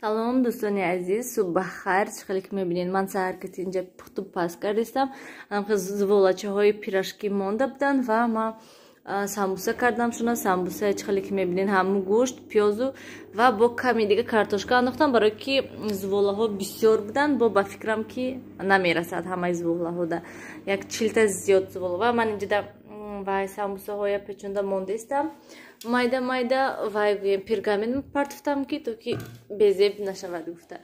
Салом, дӯстони азиз, субҳ бахайр. Чӣ хеле ки мебинед, ман саҳар кати инҷа пухту паз кардистам. Зуволачаҳои пирожки монда буданд ва ман самбуса кардам шуна. Самбуса, чӣ хеле ки мебинед, ҳамун гӯшт, пиёзу ва бо ками дига картошка андохтам, барое ки зуволаҳо бисёр буданд. Бо ба фикрам, ки намерасад ҳамаи зуволаҳода, як 40-та зиёд зувола. Ва ман инҷода вай самбусаҳоя печонда мондаистам майда майда, вай гӯем, пергамент партофтам, ки то ки безеб нашавад гуфта.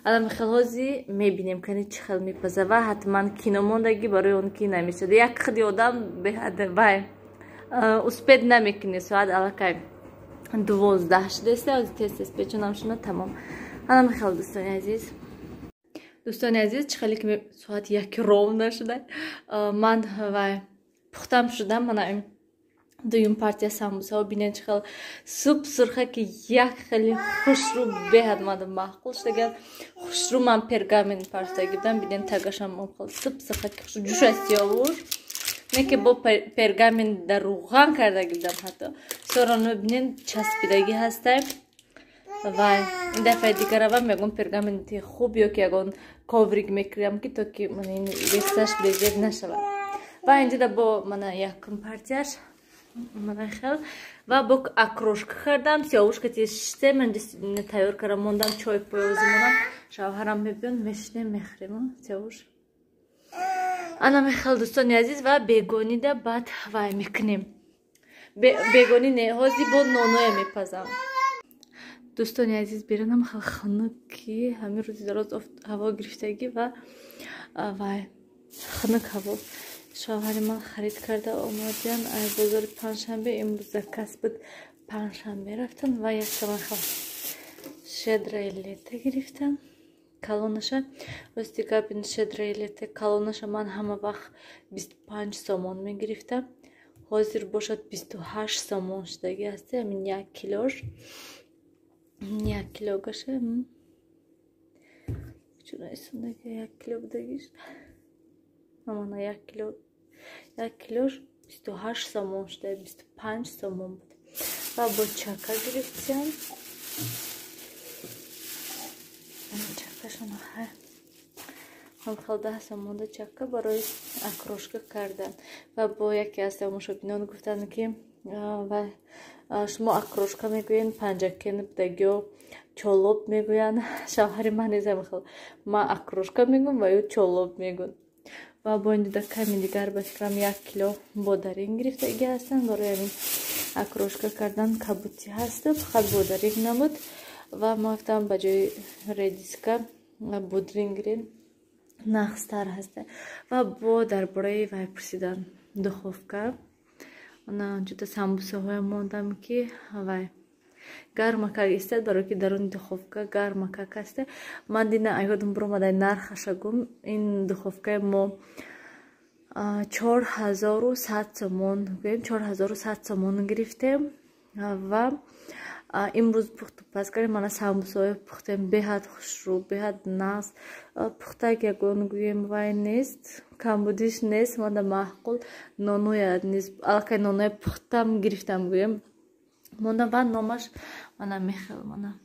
Алами хелҳози мебинем, кани чӣ хел мепаза. Ва ҳатман кино мондагӣ, барои он ки намешада, як худи одам беҳад вай успеть намекунӣ. Соат аллакай 12 шудааст. Ози тез тез печонам шуна, тамом. Анами хел, дӯстони азиз. Дӯстони азиз, чӣ хеле ки соат 1 ровно шуда, ман вай пухтам шудам. Мана дуюм партия самбусаҳо, бинед, чӣ хел суп сурха, ки як хеле хушрӯ, беҳад мада маъқул шудаган, хушрӯ. Ман пергамент партофтагӣ будам, бинед, тагашам хел суп сурха, ки хушрӯ ҷӯша сиёвуш не, ки бо пергамент дар руған кардагӣ будам. Ҳатто сорано бинед, часпидагӣ ҳастай. Ва ин дафъаи дигарава мегӯм, пергаменти хуб ё ки ягон коврик мекунам, ки то ки рехташ безеб нашавад. Ва инҷода бо мана якум партияш, мана хел, ва бо окрошка кардам. Сиёвушка тиште ман тайёр кардам, мондам, чой поёзи монам. Шавҳарам мебиён, мешинем, мехӯрем. Сиёвуш ана мехел, дӯстони азиз. Ва бегонида баъд вай мекунем, бегони не, ҳози бо ноноя мепазам. Дӯстони азиз, берунам хел хунук, ки ҳамин рӯзи дароз ҳаво гирифтагӣ ва вай хунук ҳаво. Шавҳари ман харид карда омадиян аз бозори панҷшанбе. Имрӯз заказ буд, панҷшанбе рафтан ва якшава хел «Щедрое лето» гирифтам, калонаша. Рости гап, ин «Щедрое лето» калонаша ман ҳама вақт 25 сомон мегирифтам, ҳозир бошад 28 сомон шудагӣ ҳасте. Ҳамин як килош, як кило гаша чунайсондаги, як кило будагиш, амана як кило, як килош 28 сомон шуда, 25 сомон буд. Ва бо чака гирифтиям, чакашон ҳамхел 10 сомонда чака барои окрошка кардан. Ва бо яке аз тамошобинон гуфтанд, ки шумо окрошка мегӯед, Панҷакен будагиё чолоб мегӯянд. Шавҳари ман низ ҳамхел, ман окрошка мегӯм ва ё чолоб мегӯн. Ва бо ин дида ками дигар, ба фикрам, як кило бодаринг гирифтагӣ ҳастанд барои ҳамин окрошка кардан. Кабутӣ ҳасту, фақат бодаринг набуд. Ва ма гуфтам, ба ҷои редиска бодринг гирем, нағзтар ҳаста. Ва бо дар бораи вай пурсидан, духовка. Она ҷуда самбусаҳоям мондам, ки вай гармакак истад, барое ки даруни духовка гармакак аста. Ман дина ёдам биромада, нархаша гум. Ин духовкаи мо 4100 сомон гӯем, 4100 сомон гирифтем ва имрӯз пухту паз кардем. Мана самбусаҳое пухтем, беҳад хушрӯ, беҳад нағз пухтак, ягон гӯем вай нест, камбудиш нест, мада маъқул. Ноноя низ аллакай ноноя пухтам гирифтам, гӯем, мондам. Ва номаш мана мехел, мана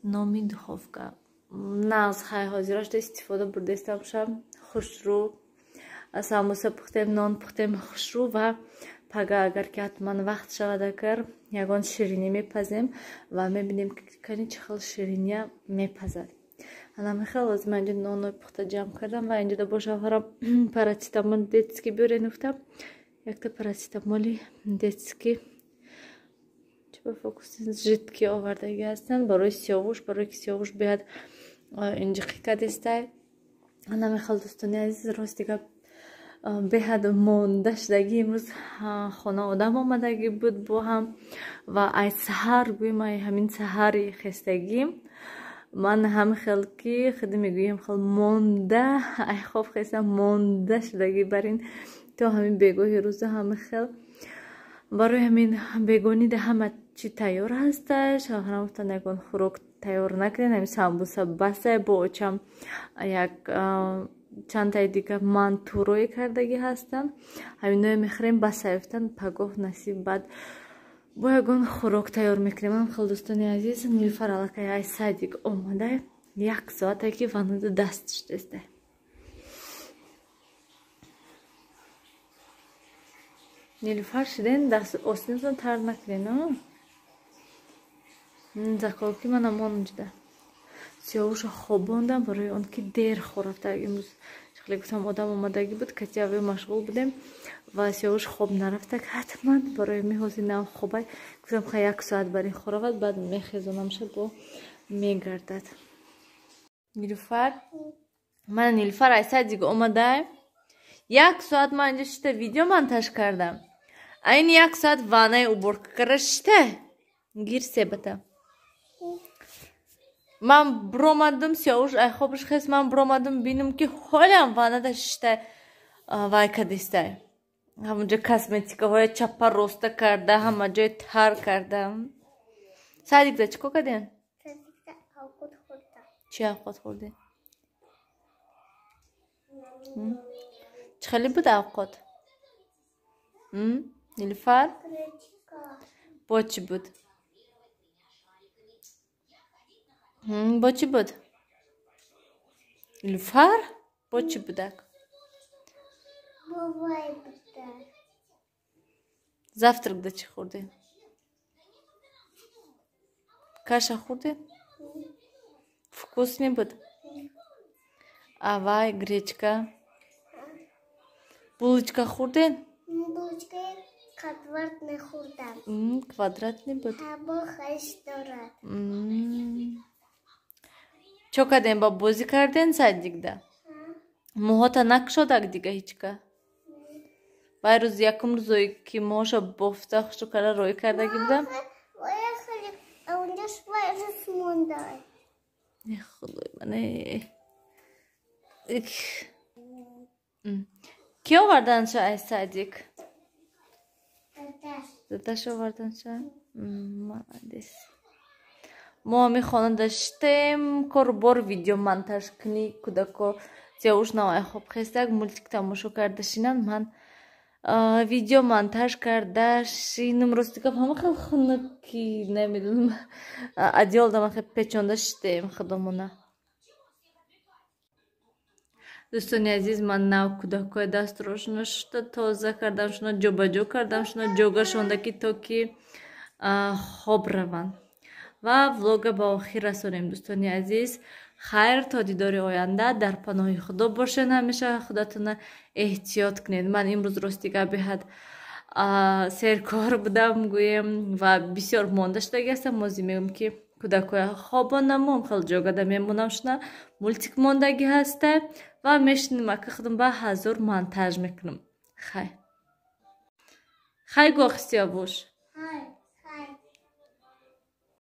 номи духовка нағз. Хай, ҳозирашда истифода бурдаистам шам, хушрӯ самбуса пухтем, нон пухтем, хушрӯ. Ва пага, агар ки ҳатман вақт шавад, агар ягон ширинӣ мепазем ва мебинем, кани чӣ хел шириния мепазад. Ана мехел, ҳозир ман инҷо нонои пухта ҷамъ кардам. Ва инҷода бо шавҳарам парацетамол детский биёрен гуфтам, якта парацетамоли детский чиба фокус жидкий овардагӣ ҳастанд барои Сиёвуш, барое ки Сиёвуш беҳад инҷиқӣ кадистай. Ана мехел, дӯстони азиз. Рости гап, беҳад монда шудагӣ. Имрӯз хона одам омадагӣ буд бо ҳам ва ай саҳар, гӯем, ай ҳамин саҳари хестагӣ ман ҳам хел, ки худи мегӯем, хел монда, ай хоб хестам, монда шудагӣ бар ин то ҳамин бегоҳи рӯза ҳама хел. Барои ҳамин бегонида ҳама чӣ тайёр ҳаста. Шавҳарам гуфтанд, ягон хӯрок тайёр накунед, ҳамин самбуса басай. Бо очам як чандтаи дига мантурое кардагӣ ҳастам, ҳаминое мехӯрем, басай, гуфтанд. Пагоҳ насиб баъд. Бо ягон хӯрок тайёр мекунем. Ам хел, дӯстони азиз, Нилуфар аллакай ай садик омада, як соате ки ваннада даст шудеста. Нилуфар, шиден, даст остинатон тар накунен. Заколки мана монҷида. Сиёвуша хобондам, барои он ки дер хӯрафта. Имрӯз хеле гуфтам, одам омадагӣ буд, катиаве машғул будем ва сиёвуш хоб нарафта. Ҳатман барои меҳози нав хобай. Гуфтам, ха, як соат бар ин хоравад, баъд мехезонамша, бо мегардад. Нилуфар, мана Нилуфар ай садик омадай. Як соат ман инҷа шита видео монтаж кардам. Айни як соат ваннаи уборка кара шита. Гир себата. Ман биромадам, сиёвуш ай хобаш хес, ман биромадам, бинам ки ҳолям ваннада шишта вай кадистай. Ҳамонҷо косметикаҳоя чапа роста карда, ҳама ҷой тар карда. Садикда чӣ кор кардем? Чӣ авқот хӯрдем? Чӣ хеле буд авқот? Нилуфар? Бо чӣ буд? Бо чӣ буд? Нилуфар? Бо чӣ будак? Завтракда чӣ хӯрдем? Каша хӯрдем? Вкусный буд? Авай, гречка? Булочка хӯрдем? Булочкаи квадратный хӯрдам. Квадратный буд? Ҳаво хаш дорад. Чо кардем, ба бозӣ карден садикда? Мӯҳота накушодак дига ҳичка? Вай рӯзи якум рӯзое ки мӯҳоша бофта хушрӯ карда роӣ кардагӣ будам. Худои ман, ки оварданша ай садик? Дадаш оварданша? Молодец. Мо ҳами хона доштем, кору бор, видео монтаж кунӣ, кӯдако сиёвуш навай хоб хестак, мультик тамошо карда шинанд, ман видео монтаж карда шинам. Рости гап, ҳама хел хунук ки намедонам, одеяло дама хел печонда шидаем худомона. Дӯстони азиз, ман нав кӯдакҳои дастрошона шута тоза кардам, шуна ҷобаҷо кардам, шуна ҷогашонда ки то ки хоб раванд. Ва влога ба охир расонем, дӯстони азиз. Хайр, то дидори оянда, дар паноҳи Худо бошед, ҳамеша худатона эҳтиёт кунед. Ман имрӯз, рости гап, беҳад серкор будам, гӯем, ва бисёр монда шудагӣ ҳастам. Ҳозир мегӯям ки кӯдакҳоя хобонаму хел ҷогада мемонам, шуна мультик мондагӣ ҳаста ва мешинем, ака худам ба ҳазор монтаж мекунам. Хай, хай, гохи, Сиёвуш.